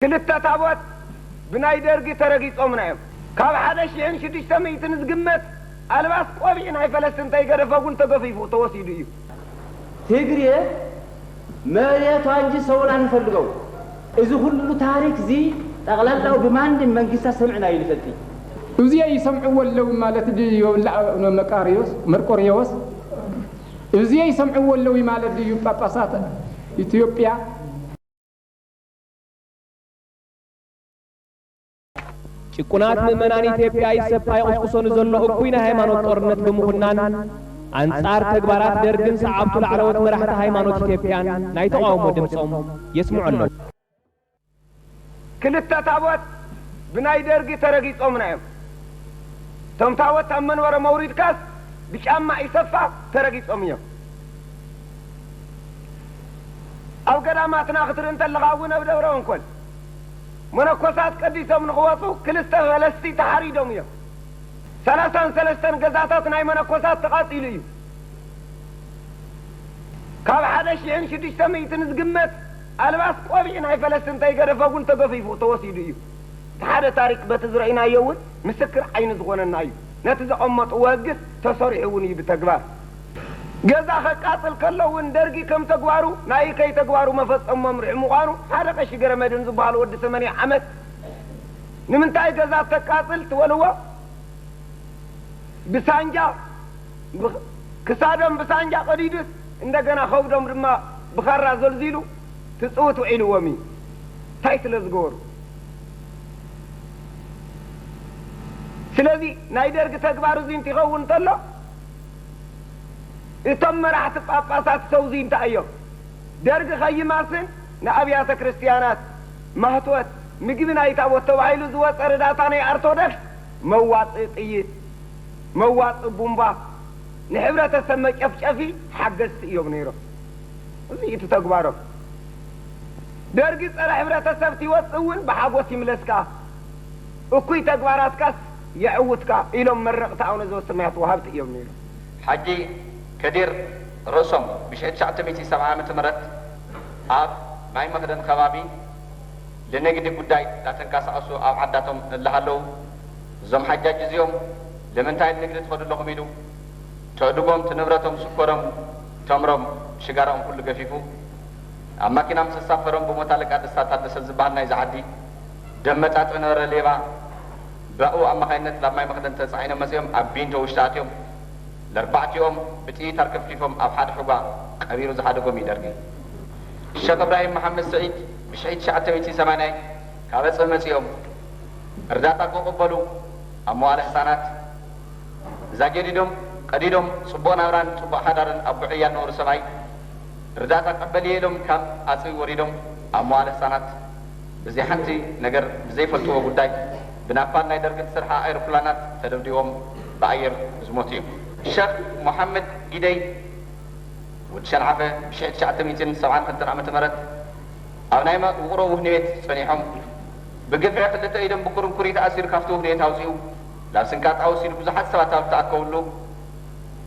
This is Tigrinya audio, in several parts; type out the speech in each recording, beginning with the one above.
ክልተ ታቦት ብናይ ደርጊ ተረጊጾምና እዮም። ካብ ሓደ ሽሕን ሽዱሽተ ሚእትን ዝግመት ኣልባስ ቆቢዕ ናይ ፈለስቲ እንተይገደፈ እውን ተገፊፉ ተወሲዱ እዩ። ትግሬ መሬቷ እንጂ ሰውን አንፈልገው። እዚ ሁሉ ታሪክ እዚ ጠቅላላው ብማንም መንግስታት ሰምዕና ይንፈልጥ። እዚኣ ይሰምዕዎ ኣለዉ ማለት ድዩ? መቃርዮስ፣ መርቆርዮስ እዚኣ ይሰምዕዎ ኣለዉ ማለት ድዩ? ጳጳሳት ኢትዮጵያ ጭቁናት ምእመናን ኢትዮጵያ ይሰብ ኣይቑስቁሶ ንዘሎ እኩይ ናይ ሃይማኖት ጦርነት ብምኹናን፣ ኣንጻር ተግባራት ደርግን ሰዓብቱ ላዕለዎት መራሕቲ ሃይማኖት ኢትዮጵያን ናይ ተቓውሞ ድምጾም የስምዑ ኣለዉ። ክልተ ታቦት ብናይ ደርጊ ተረጊጾምና እዮም። እቶም ታቦት ኣብ መንበሮም ኣውሪድካስ ብጫማ ኢሰፋ ተረጊጾም እዮም። ኣብ ገዳማትና ክትርኢ እንተለኻ እውን ኣብ ደብረ እንኮል መነኮሳት ቀዲሶም ንኽወፁ ክልተ ፈለስቲ ተሓሪዶም እዮም። ሰላሳን ሰለስተን ገዛታት ናይ መነኮሳት ተቓጺሉ እዩ። ካብ ሓደ ሽሕን ሽዱሽተ ሚእትን ዝግመት ኣልባስ ቆቢዕ ናይ ፈለስቲ እንተይገደፈ እውን ተገፊፉ ተወሲዱ እዩ። እቲ ሓደ ታሪክ በቲ ዝረእናዮ እውን ምስክር ዓይኒ ዝኾነና እዩ። ነቲ ዘቐመጥዎ ህግስ ተሰሪሑ እውን እዩ ብተግባር። ገዛ ከቃጽል ከሎ እውን ደርጊ ከም ተግባሩ ናይ እከይ ተግባሩ መፈጸሞም ርሑ ምዃኑ ሓደ ቀሺ ገረመድህን ዝበሃሉ ወዲ ሰመንያ ዓመት ንምንታይ ገዛ ተቃጽል ትበልዎ? ብሳንጃ ክሳዶም ብሳንጃ ቀዲዱስ እንደገና ከብዶም ድማ ብኻራ ዘልዚሉ ትጽውት ውዒልዎም እዩ። እንታይ ስለ ዝገበሩ? ስለዚ ናይ ደርጊ ተግባር እዚ እንትኸውን እንተሎ እቶም መራሕቲ ጳጳሳት ሰውዚ እንታይ እዮም? ደርጊ ከይማስን ንኣብያተ ክርስትያናት ማህትወት ምግቢ ናይ ታቦት ተባሂሉ ዝወፀ ርዳታ ናይ ኣርቶዶክስ መዋፅኢ ጥይት፣ መዋፅኢ ቡምባ፣ ንሕብረተሰብ መጨፍጨፊ ሓገዝቲ እዮም ነይሮም። እዚ እቲ ተግባሮም። ደርጊ ፀረ ሕብረተሰብ ትወፅእ እውን ብሓጎስ ይምለስካ፣ እኩይ ተግባራትካስ የዕውትካ ኢሎም መረቕቲ ኣቡነ ዘበሰማያት ወሃብቲ እዮም ነይሮም። ሓጂ ከዲር ርእሶም ብሽሕቲ ትሽዓተ ሚእቲ ሰብዓ ዓመተ ምህረት ኣብ ማይ መኽደን ከባቢ ልንግዲ ጉዳይ እንዳተንቀሳቐሱ ኣብ ዓዳቶም እላሃለዉ እዞም ሓጃጅ እዚኦም ልምንታይ ልንግዲ ትኸዱ ኣለኹም ኢሉ ተዕድጎም ትንብረቶም ስኮሮም ተምሮም ሽጋራኦም ኩሉ ገፊፉ ኣብ ማኪና ምስ ኣሳፈሮም ብሞት ኣለቃ ደስታ ታደሰ ዝበሃል ናይዚ ዓዲ ደም መጣጢ ነበረ ሌባ ብኡ ኣማኻይነት ናብ ማይ መኽደን ተጻዒኖም መጺኦም ኣብ ቢንቶ ውሽጢ ኣትዮም ለርባዕቲኦም ብጥይት ኣርከፍኪፎም ኣብ ሓደ ሑጓ ቀቢሩ ዝሓደጎም እዩ ደርጊ። ሸኽ እብራሂም መሓመድ ስዒድ ብሽሕቲ ትሽዓተ ሚእቲ ሰማንያ ካብ ኣጽቢ መጺኦም እርዳታ ክቕበሉ ኣብ መዋእለ ህጻናት እዛ ገዲዶም ቀዲዶም ጽቡቕ ናብራን ጽቡቕ ሓዳርን ኣቦ ዕያ ዝነበሩ ሰብኣይ እርዳታ እቀበል እየ ኢሎም ካብ ኣጽቢ ወሪዶም ኣብ መዋእለ ህጻናት ብዘይ ሓንቲ ነገር ብዘይፈልጥዎ ጉዳይ ብናፓል ናይ ደርጊ ትሰርሓ ኣይሮፕላናት ተደብዲቦም ብኣየር ዝሞቱ እዮም። ሸኽ ሙሓመድ ጊደይ ወዲ ሸንዓፈ ብሽሕቲ ትሽዓተ ሚእትን ሰብዓን ክልተን ዓመተ ምህረት ኣብ ናይ ውቕሮ ውህኒ ቤት ጸኒሖም ብግፍዒ ክልተ ኢዶም ብኩርንኩሪት ኣሲሩ ካብቲ ውህኒ ቤት ኣውጺኡ ናብ ስንቃጣ ወሲዱ ብዙሓት ሰባት ኣብ ዝተኣከብሉ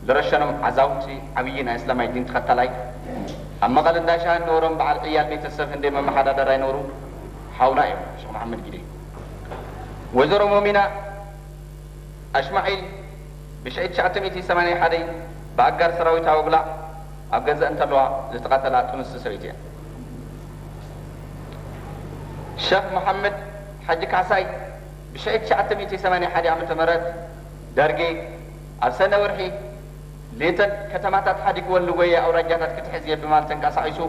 ዝረሸኖም ዓዛውቲ ዓብዪ ናይ እስላማይ ዲን ተኸታላይ ኣብ መቐለ እንዳ ሻሂ ዝነበሮም በዓል ዕያል ቤተሰብ ህንደይ መመሓዳደራይ ዝነበሩ ሓውና እዮም ሸኽ መሓመድ ጊደይ። ወይዘሮ ሞሚና ኣሽማዒል ብሽሕቲ ትሽዓተ ሚእቲ ሰማንያ ሓደ ብኣጋር ሰራዊት ኣወግላዕ ኣብ ገዛ እንተለዋ ዝተቐተላ ጥንስቲ ሰበይቲ እያ። ሸኽ መሓመድ ሓጂ ካሕሳይ ብሽሕቲ ትሽዓተ ሚእቲ ሰማንያ ሓደ ዓመተ ምህረት ደርጊ ኣብ ሰነ ወርሒ ሌተን ከተማታት ሓዲግወን ንጎየ ኣውራጃታት ክትሕዝ እየ ብማል ተንቀሳቒሱ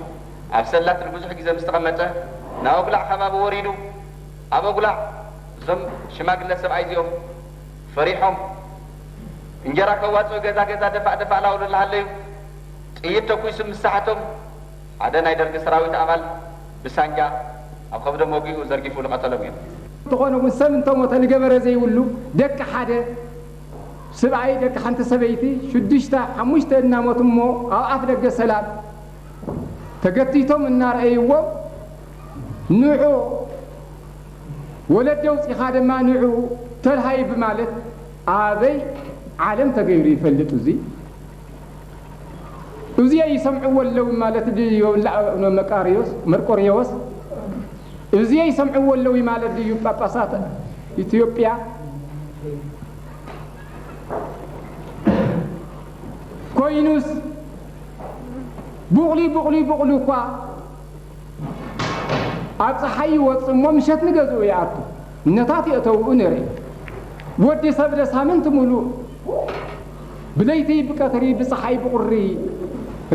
ኣብ ሰላት ንብዙሕ ግዜ ምስ ተቐመጠ ናብ ኣጉላዕ ከባቢ ወሪዱ ኣብ ኣጉላዕ እዞም ሽማግለ ሰብኣይ እዚኦም ፈሪሖም እንጀራ ከዋፅኡ ገዛ ገዛ ደፋእ ደፋእ ላውሉ እናሃለዩ ጥይት ተኩሱ ምስ ሰሓቶም ሓደ ናይ ደርጊ ሰራዊት ኣባል ብሳንጃ ኣብ ከብዶም ወጊኡ ዘርጊፉ ዝቐተሎም እዮም። እንተኾነ እውን ሰብ እንተሞተ ንገበረ ዘይብሉ ደቂ ሓደ ስብኣይ ደቂ ሓንቲ ሰበይቲ ሽዱሽተ ሓሙሽተ እናሞቱ እሞ ኣብ ኣፍ ደገ ሰላም ተገቲቶም እናረኣይዎም ንዑ ወለዲ ኣውፂኻ ድማ ንዑ ተልሃዩ ብማለት ኣበይ ዓለም ተገይሩ ይፈልጥ እዙይ እዚኣ ይሰምዕዎ ኣለዉ ማለት ድዮም ንኣቡነ መቃርዮስ መርቆርዮስ እዚ ይሰምዕዎ ኣለዉ ማለት ድዩ? ጳጳሳት ኢትዮጵያ ኮይኑስ ቡቕሊ ቡቕሊ ቡቕሊ እኳ ኣብ ፀሓይ ይወፅእ እሞ ምሸት ንገዝኡ ይኣቱ። ነታት የእተውኡ ንርኢ። ወዲ ሰብ ደ ሳምንት ሙሉእ ብለይቲ ብቀትሪ ብፀሓይ ብቁሪ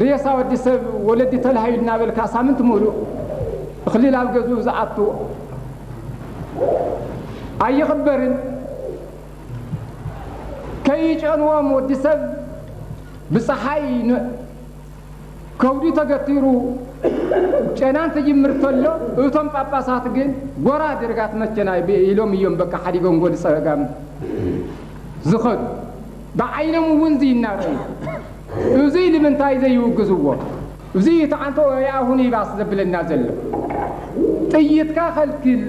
ሬሳ ወዲ ሰብ ወለዲ ተላሃዩ እናበልካ ሳምንት ሙሉእ እኽሊ ናብ ገዝኡ ዝኣቱ ኣይኽበርን። ከይጨንዎም ወዲ ሰብ ብፀሓይ ን- ከውዲ ተገቲሩ ጨናን ትጅምር ተሎ፣ እቶም ጳጳሳት ግን ጎራ ድርጋት መቸና ኢሎም እዮም በቃ ሓዲጎም ጎል ጸጋም ዝኸዱ። ብዓይኖም እውን ዝይናረዩ። እዚ ንምንታይ ዘይውግዝዎ? እዚ ተዓንቶ ያሁን ይባስ ዘብለና ዘሎ። ጥይትካ ከልክል፣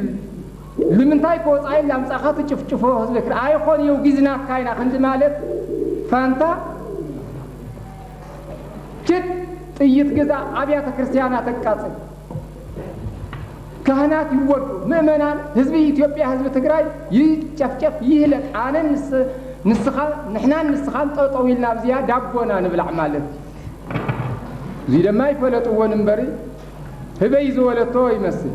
ንምንታይ ከወጻኢ ላምጻኻ ትጭፍጭፎ ህዝቢ ክር-፣ ኣይኾን የው ጊዝናካ ኢና ክንዲ ማለት ፋንታ ችት ጥይት ግዛ ኣብያተ ክርስቲያናት ተቃጽል፣ ካህናት ይወዱ፣ ምእመናን፣ ህዝቢ ኢትዮጵያ፣ ህዝቢ ትግራይ ይጨፍጨፍ ይህለቅ። ኣነን ንስ-፣ ንስኻ፣ ንሕናን ንስኻን ጠጠው ኢልና ኣብዚኣ ዳቦና ንብላዕ ማለት እዩ። እዚ ድማ ይፈለጥዎን እምበሪ ህበይ ዝወለቶ ይመስል።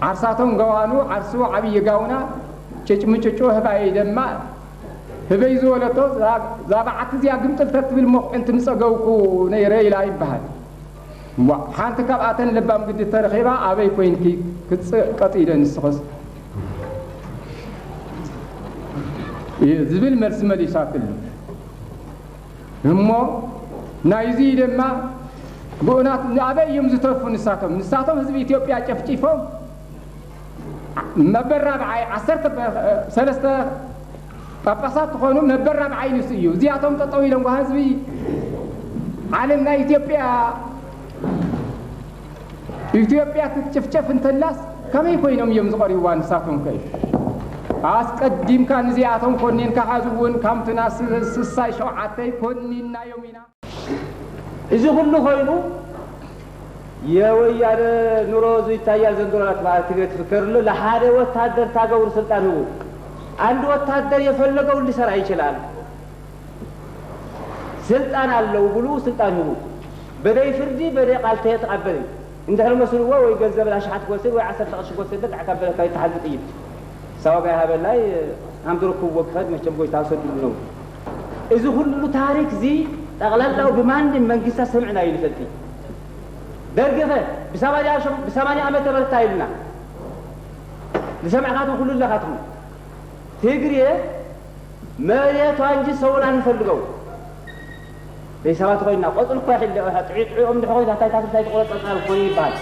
ዓርሳቶም ገዋኑ ዓርሱ ዓብዪ ጋውና ጭጭምጭጩ ህባይ ደማ ህበይ ዝወለቶ ዛ-፣ ዛ በዓቲ እዚኣ ግምጥል ተትብል ሞኽዕንቲ ምጸገውኩ ነይረ ኢላ ይበሃል። እሞ ሓንቲ ካብኣተን ለባም ግዲ ተረኺባ ኣበይ ኮይንኪ ክትጽእ ቀጢደ ንስኽስ ዝብል መልሲ መሊሳትሉ። እሞ ናይዚ ድማ ብኡናት ንኣበይ እዮም ዝተርፉ? ንሳቶም ንሳቶም ህዝቢ ኢትዮጵያ ጨፍጪፎም መበል ራብዓይ ዓሰርተ ሰለስተ ጳጳሳት ትኾኑ መበል ራብዓይ ንሱ እዩ። እዚኣቶም ጠጠው ኢሎም ጓ ህዝቢ ዓለም ናይ ኢትዮጵያ ኢትዮጵያ ክትጭፍጨፍ እንተላስ ከመይ ኮይኖም እዮም ዝቐርብዋ? ንሳቶም ከ ኣስቀዲምካ ንዚኣቶም ኮኒንካ ሓዚ እውን ካምትና ስሳይ ሸውዓተይ ኮኒናዮም ኢና። እዚ ኩሉ ኮይኑ የወያነ ኑሮ እዚ ይታያል ዘንድሮ ናት በዓል ትግረ ትፍከር ኣሎ። ለሓደ ወታደር ታገብሩ ስልጣን ህቡ። አንድ ወታደር የፈለገውን ሊሰራ ይችላል። ስልጣን አለው ብሉ ስልጣን ህቡ። በደይ ፍርዲ በደይ ቃል ተየተቀበልን እንድሕር መስልዎ ወይ ገንዘብ ላሽሓት ክወስድ ወይ ዓሰርተ ቅርሺ ክወስድ ጣዕካ በለካ ይተሓዝ ጥይት ሳዋጋ ይሃበላይ ሃምድረኩ ወክኸድ መቸም ጎይታ ሰዱሉ ነው። እዚ ኩሉ ታሪክ እዚ ጠቕላላው ብማንም መንግስታት ሰምዕና እዩ ንፈልጢ። ደርገፈ ብሰማንያ ዓመተ ምህረት ኢሉና ዝሰምዕካትም ኩሉ ኣለኻትኩም። ትግርየ መሬቷ እንጂ ሰውን አንፈልገው። ደይ ሰባት ኮይና ቆጽል እኮ ይሕል ጥዒጥዒኦም ድሕሪ ኮይና ታይ ታፍር ታይ ትቆረጽ ጸጻል እኮ ይባል።